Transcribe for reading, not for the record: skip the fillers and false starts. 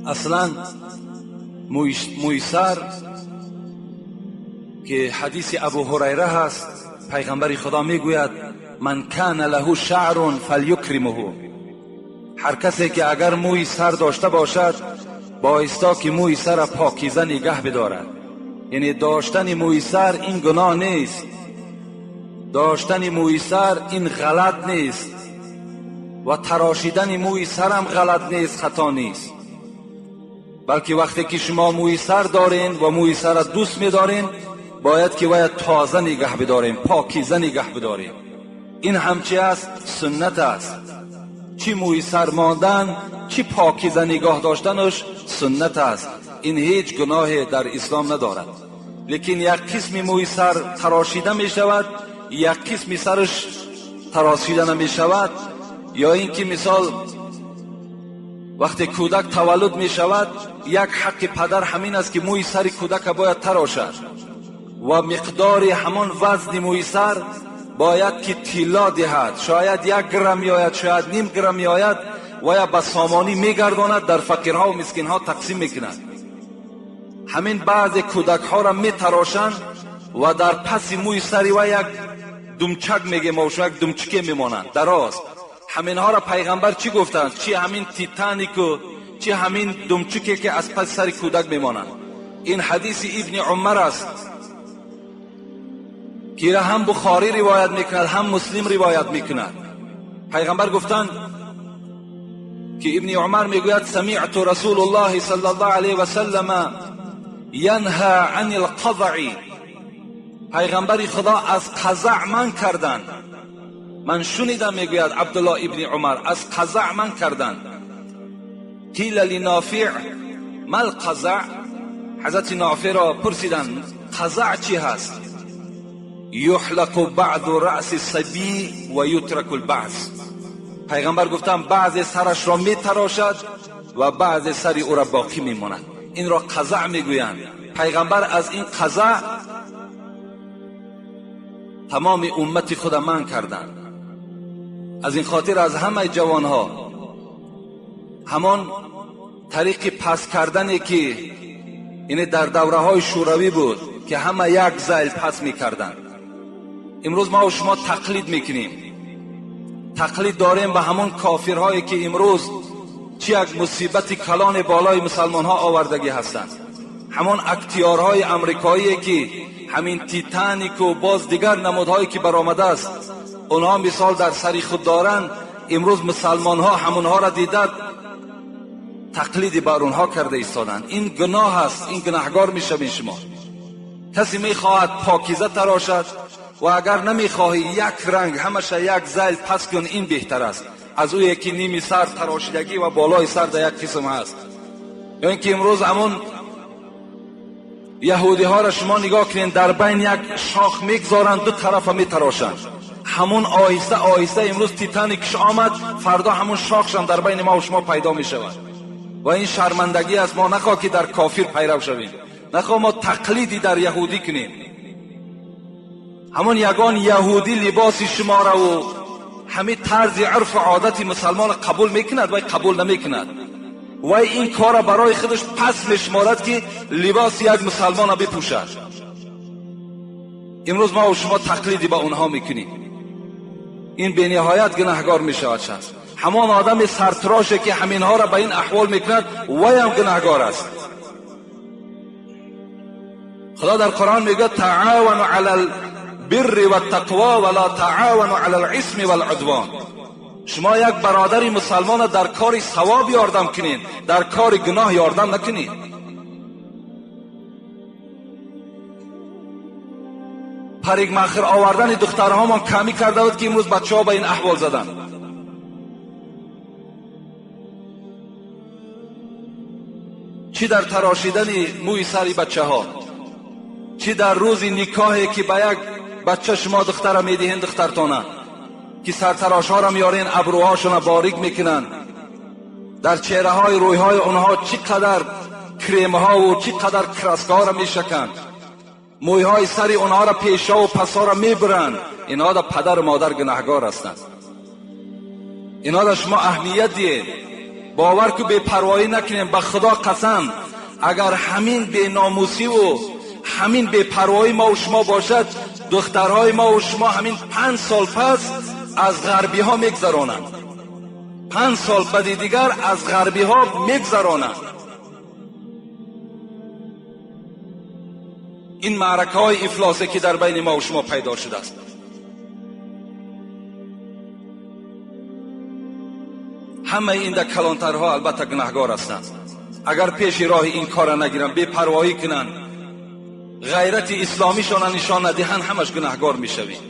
Аслан мӯи сар ки ҳадиси Абу Ҳурайра ҳаст, пайғамбари Худо мегӯяд: ман кана лаҳу шаърун фалюкримуҳу. Ҳар касе ки агар мӯи сар дошта бошад, боиста ки мӯи сара покиза нигаҳ бидорад. Яъне доштани мӯи сар ин гуноҳ нест, доштани мӯи сар ин ғалат нест ва тарошидани мӯи сарам ғалат нест, хато нест, балки вақте ки шумо мӯи сар дорен ва мӯи сара дӯст медорен, бояд ки вая тоза нигаҳ бидорем, покиза нигаҳ бидорем. Ин ҳам чи аст? Суннат аст. Чӣ мӯи сар мондан, чӣ покиза нигоҳ доштанаш суннат аст. Ин ҳеҷ гуноҳе дар ислом надорад. Лекин як қисми мӯи сар тарошида мешавад, як қисми сараш тарошида намешавад. Ё ин ки мисол вақте кӯдак таваллуд мешавад, як ҳаққи падар ҳамин аст ки мӯи сари кӯдака бояд тарошад ва миқдори ҳамон вазни мӯи сар бояд ки тилло диҳад. Шояд 1 грамм меояд, шояд ним грамм меояд ва я ба сомонӣ мегардонад, дар фақирҳо ва мискинҳо тақсим мекунад. Ҳамин баъзе кӯдакҳоро метарошанд ва дар паси мӯи сари ва як думчак мегем, як думчике мемонанд дароз. Ҳаминҳоро пайғамбар чӣ гуфтанд? Чӣ ҳамин титанику, чӣ ҳамин думчике ки аз паси сари кӯдак мемонанд. Ин ҳадиси Ибни Умар аст ки ҳам Бухорӣ ривоят мекунад, ҳам Муслим ривоят мекунад. Пайғамбар гуфтанд ки Ибни Умар мегӯяд: самиъту Расулуллоҳи саллаллоҳу алайҳи васаллама янҳа ани лқазаъи. Пайғамбари Худо аз қазаъ манъ карданд. Ман шунидам, мегӯяд Абдуллоҳ ибни Умар, аз қазаъ манъ карданд. Қила линофиъ мал қазаъ. Ҳазрати Нофиъро пурсиданд: қазаъ чӣ ҳаст? Юҳлақу баъду раъси сабӣ ва ютраку лбаъз. Пайғамбар гуфтанд баъзе сарашро метарошад ва баъзе сари ӯро боқӣ мемонад. Инро қазаъ мегӯянд. Пайғамбар аз ин қазаъ тамоми уммати худа манъ карданд. Аз ин хотир аз ҳамаи ҷавонҳо ҳамон тариқи пас кардане ки ине дар давраҳои шӯравӣ буд ки ҳама як зайл пас мекарданд, имрӯз мо шумо тақлид мекунем. Тақлид дорем ба ҳамон кофирҳое ки имрӯз чӣ як мусибати калоне болои мусалмонҳо овардагӣ ҳастанд. Ҳамон актиёрҳои амрикоие ки ҳамин титанику боз дигар намудҳое ки баромадааст, онҳо мисол дар сари худ доранд. Имрӯз мусалмонҳо ҳамонҳоро дидад тақлиди бар онҳо карда истоданд. Ин гуноҳ аст, ин гунаҳгор мешавед шумо. Касе мехоҳад покиза тарошад ва агар намехоҳӣ як ранг ҳамаша як зайл пас кун, ин беҳтар аст аз ӯе ки ними сар тарошидагӣ ва болои сар дар як қисм ҳаст. Ё ин ки имрӯз ҳамон яҳудиҳоро шумо нигоҳ кунед, дар байн як шох мегзоранд, ду тарафа метарошанд. Ҳамон оҳиста оҳиста имрӯз титаникш омад, фардо ҳамон шохшам дар байни мо ва шумо пайдо мешавад. Ва ин шармандагӣ аст. Мо нахоҳ ки дар кофир пайрав шавем, нахоҳ мо тақлиди дар яҳудӣ кунем. Ҳамон ягон яҳудӣ либоси шумораву ҳамин тарзи урфу одати мусалмонро қабул мекунад, вай қабул намекунад. Вай ин корро барои худаш пас мешуморад ки либоси як мусалмонро бипӯшад. Имрӯз мо шумо тақлиди ба онҳо мекунем. Ин бениҳоят гунаҳгор мешавад шахс. Ҳамон одами сартироше ки ҳаминҳоро ба ин аҳвол мекунад, вайам гунаҳгор аст. Худо дар Қуръон мегӯяд: таъавану ала البر والتقوا ولا تعاونوا على الاسم والعدوان. Шумо як бародари мусалмонро дар кори савоб ёрдам кунед, дар кори гуноҳ ёрдам накунед. Парикмахр овардани духтарҳомон камӣ карда буд ки имрӯз бачаҳо ба ин аҳвол заданд. Чӣ дар тарошидани мӯи сари бачаҳо, чӣ дар рӯзи никоҳе ки ба як бача шумо духтара медиҳен, духтартона ки сартарошҳоро меорен, абрӯҳошона борик мекунанд, дар чеҳраҳои рӯйҳои онҳо чӣ қадар кремҳову чӣ қадар краскаҳоро мешаканд, мӯйҳои сари онҳоро пешову пасҳоро мебуранд. Инҳо да падару модар гунаҳгор ҳастанд. Инҳо да шумо аҳамият диҳед. Бовар ку, бепарвоӣ накунем. Ба Худо қасам, агар ҳамин беномусиву ҳамин бепарвоӣ мо шумо бошад, духтарҳои мо шумо ҳамин 5 сол пас аз ғарбиҳо мегзаронанд. 5 сол баъди дигар аз ғарбиҳо мегзаронанд. Ин маъракаҳои ифлосе, ки дар байни мо шумо пайдо шудааст, ҳамаи ин дар калонтарҳо албатта гунаҳгор ҳастанд. Агар пеши роҳи ин кора нагиранд, бепарвоӣ кунанд, ғайрати исломишона нишон надиҳанд, ҳамаш гунаҳгор мешавем.